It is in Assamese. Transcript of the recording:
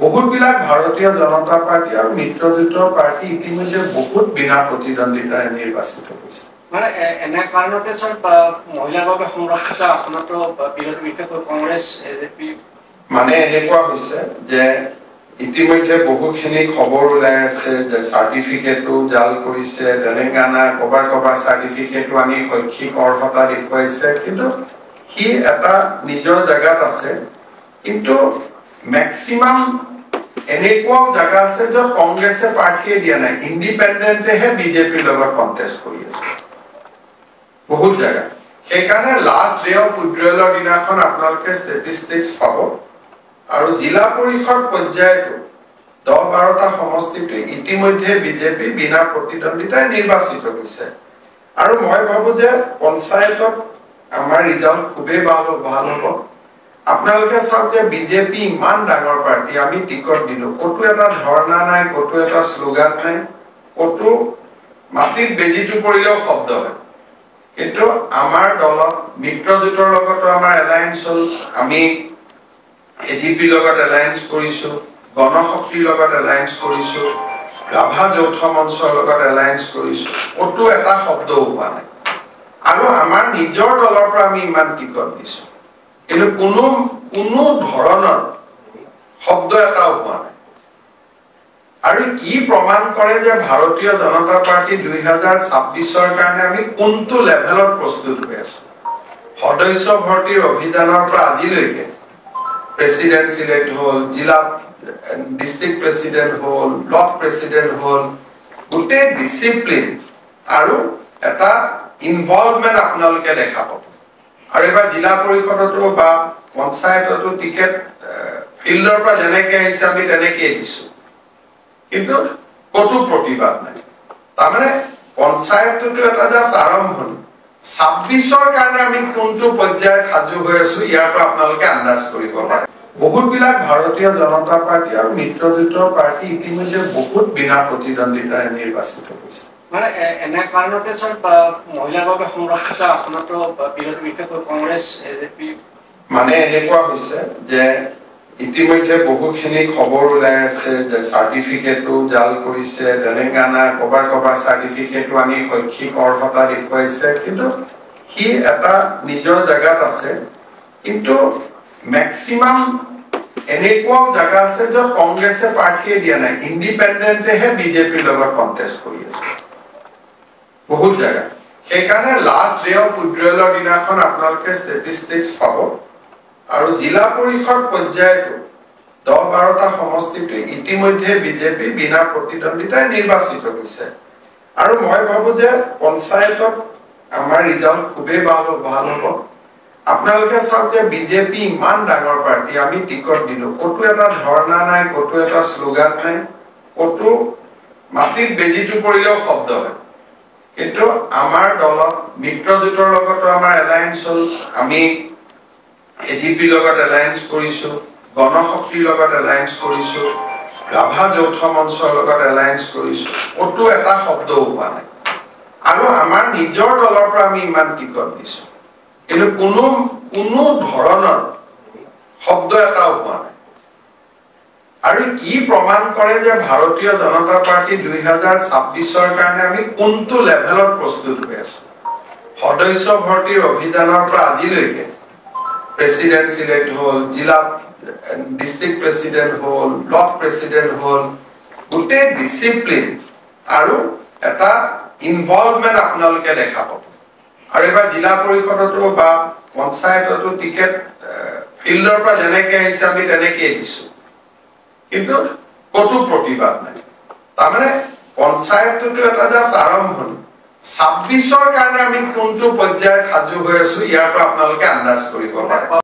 বহুতবিলাক ভাৰতীয় জনতা পাৰ্টি আৰু মিত্ৰজোঁটৰ পাৰ্টি ইতিমধ্যে বহুত বিনা প্ৰতিদ্বন্দ্বিতাৰে নিৰ্বাচিত হৈছে। মানে এনে কাৰণতে ছাৰ মহিলাৰ বাবে সংৰক্ষিত আসনতো বিৰোধী, বিশেষকৈ কংগ্ৰেছ, এজেপি। মানে এনেকুৱা হৈছে যে ইতিমধ্যে বহুখিনি খবৰ ওলাই আছে যে চাৰ্টিফিকেটো জাল কৰিছে, তেলেংগানা ক'ৰবাৰ ক'ৰবাৰ চাৰ্টিফিকেটো আনি শৈক্ষিক অৰ্হতা দেখুৱাইছে। কিন্তু সি এটা নিজৰ জেগাত আছে, কিন্তু মেক্সিমাম এনেকুৱাও জেগা আছে য'ত কংগ্ৰেছে প্ৰাৰ্থীয়ে দিয়া নাই, ইণ্ডিপেণ্ডেণ্টেহে বিজেপিৰ লগত কণ্টেষ্ট কৰি আছে বহুত জেগা। সেইকাৰণে লাষ্ট ডে অফ উইড্ৰয়েলৰ দিনাখন আপোনালোকে ষ্টেটিষ্টিক্স পাব। আৰু জিলা পৰিষদ পৰ্যায়তো 10-12টা সমষ্টিটো ইতিমধ্যে বিজেপি বিনা প্ৰতিদ্বন্দ্বিতাই নিৰ্বাচিত হৈছে। আৰু মই ভাবো যে পঞ্চায়তত আমাৰ ৰিজাল্ট খুবেই ভাল হ'ব। আপোনালোকে চাওক যে বিজেপি ইমান ডাঙৰ পাৰ্টি, আমি টিকট দিলো, ক'তো এটা ধৰ্ণা নাই, ক'তো এটা শ্লোগান নাই, ক'তো মাটিত বেজীটো পৰিলেও শব্দ হয়। কিন্তু আমাৰ দলত মিত্ৰজোঁটৰ লগতো আমাৰ এলায়েন্স হ'ল, আমি এজিপিৰ লগত এলায়েন্স কৰিছো, গণশক্তিৰ লগত এলায়েন্স কৰিছো, ৰাভা যৌথ মঞ্চৰ লগত এলায়েন্স কৰিছো, ক'তো এটা শব্দও হোৱা নাই। আৰু আমাৰ নিজৰ দলৰ পৰা আমি ইমান টিকট দিছো, কিন্তু কোনো কোনো ধৰণৰ শব্দ এটাও হোৱা নাই। আৰু ই প্ৰমাণ কৰে যে ভাৰতীয় জনতা পাৰ্টি 2026ৰ কাৰণে আমি কোনটো লেভেলত প্ৰস্তুত হৈ আছো। সদস্য ভৰ্তিৰ অভিযানৰ পৰা আজিলৈকে প্ৰেচিডেণ্ট চিলেক্ট হ'ল, জিলা ডিষ্ট্ৰিক্ট প্ৰেচিডেণ্ট হ'ল, ব্লক প্ৰেচিডেণ্ট হ'ল, গোটেই ডিচিপ্লিন আৰু এটা ইনভলভমেণ্ট আপোনালোকে দেখা পাব। আৰু এইবাৰ জিলা পৰিষদতো বা পঞ্চায়ততো টিকেট ফিল্ডৰ পৰা যেনেকে আহিছে আমি তেনেকেই দিছো, কিন্তু ক'তো প্ৰতিবাদ নাই। তাৰমানে পঞ্চায়তটোতো এটা জাষ্ট আৰম্ভণি। 26ৰ কাৰণে আমি কোনটো পৰ্যায়ত সাজু হৈ আছো ইয়াৰ পৰা আপোনালোকে আন্দাজ কৰিব পাৰে। বহুতবিলাক ভাৰতীয় জনতা পাৰ্টি আৰু মিত্ৰজোঁটৰ পাৰ্টি ইতিমধ্যে বহুত বিনা প্ৰতিদ্বন্দ্বিতাৰে নিৰ্বাচিত হৈছে। মানে এনে কাৰণতে ছাৰ মহিলাৰ বাবে সংৰক্ষিত আসনতো বিৰোধী, বিশেষকৈ কংগ্ৰেছ, এজেপি। মানে এনেকুৱা হৈছে যে ইতিমধ্যে বহুখিনি খবৰ ওলাই আছে যে চাৰ্টিফিকেটো জাল কৰিছে, তেলেংগানা ক'ৰবাৰ ক'ৰবাৰ চাৰ্টিফিকেটো আনি শৈক্ষিক অৰ্হতা দেখুৱাইছে। কিন্তু সি এটা নিজৰ জেগাত আছে, কিন্তু মেক্সিমাম এনেকুৱাও জেগা আছে য'ত কংগ্ৰেছে প্ৰাৰ্থীয়ে দিয়া নাই, ইণ্ডিপেণ্ডেণ্টেহে বিজেপিৰ লগত কণ্টেষ্ট কৰি আছে বহুত জেগা। সেইকাৰণে লাষ্ট ডে অফ উইড্ৰয়েলৰ দিনাখন আপোনালোকে ষ্টেটিষ্টিক্স পাব। আৰু জিলা পৰিষদ পৰ্যায়তো 10-12টা সমষ্টিটো ইতিমধ্যে বিজেপি বিনা প্ৰতিদ্বন্দ্বিতাই নিৰ্বাচিত হৈছে। আৰু মই ভাবো যে পঞ্চায়তত আমাৰ ৰিজাল্ট খুবেই ভাল হ'ব। আপোনালোকে চাওক যে বিজেপি ইমান ডাঙৰ পাৰ্টি, আমি টিকট দিলো, ক'তো এটা ধৰ্ণা নাই, ক'তো এটা শ্লোগান নাই, ক'তো মাটিত বেজীটো পৰিলেও শব্দ হয়। কিন্তু আমাৰ দলত মিত্ৰজোঁটৰ লগতো আমাৰ এলায়েন্স হ'ল, আমি এজিপিৰ লগত এলায়েন্স কৰিছো, গণশক্তিৰ লগত এলায়েন্স কৰিছো, ৰাভা যৌথ মঞ্চৰ লগত এলায়েন্স কৰিছো, ক'তো এটা শব্দও হোৱা নাই। আৰু আমাৰ নিজৰ দলৰ পৰা আমি ইমান টিকট দিছো, কিন্তু কোনো কোনো ধৰণৰ শব্দ এটাও হোৱা নাই। আৰু ই প্ৰমাণ কৰে যে ভাৰতীয় জনতা পাৰ্টি 2026ৰ কাৰণে আমি কোনটো লেভেলত প্ৰস্তুত হৈ আছো। সদস্য ভৰ্তিৰ অভিযানৰ পৰা আজিলৈকে প্ৰেচিডেণ্ট চিলেক্ট হ'ল, জিলা ডিষ্ট্ৰিক্ট প্ৰেচিডেণ্ট হ'ল, ব্লক প্ৰেচিডেণ্ট হ'ল, গোটেই ডিচিপ্লিন আৰু এটা ইনভলভমেণ্ট আপোনালোকে দেখা পাব। আৰু এইবাৰ জিলা পৰিষদতো বা পঞ্চায়ততো টিকেট ফিল্ডৰ পৰা যেনেকে আহিছে আমি তেনেকেই দিছো, কিন্তু ক'তো প্ৰতিবাদ নাই। তাৰমানে পঞ্চায়তটোতো এটা জাষ্ট আৰম্ভণি। 26ৰ কাৰণে আমি কোনটো পৰ্যায়ত সাজু হৈ আছো ইয়াৰ পৰা আপোনালোকে আন্দাজ কৰিব পাৰে।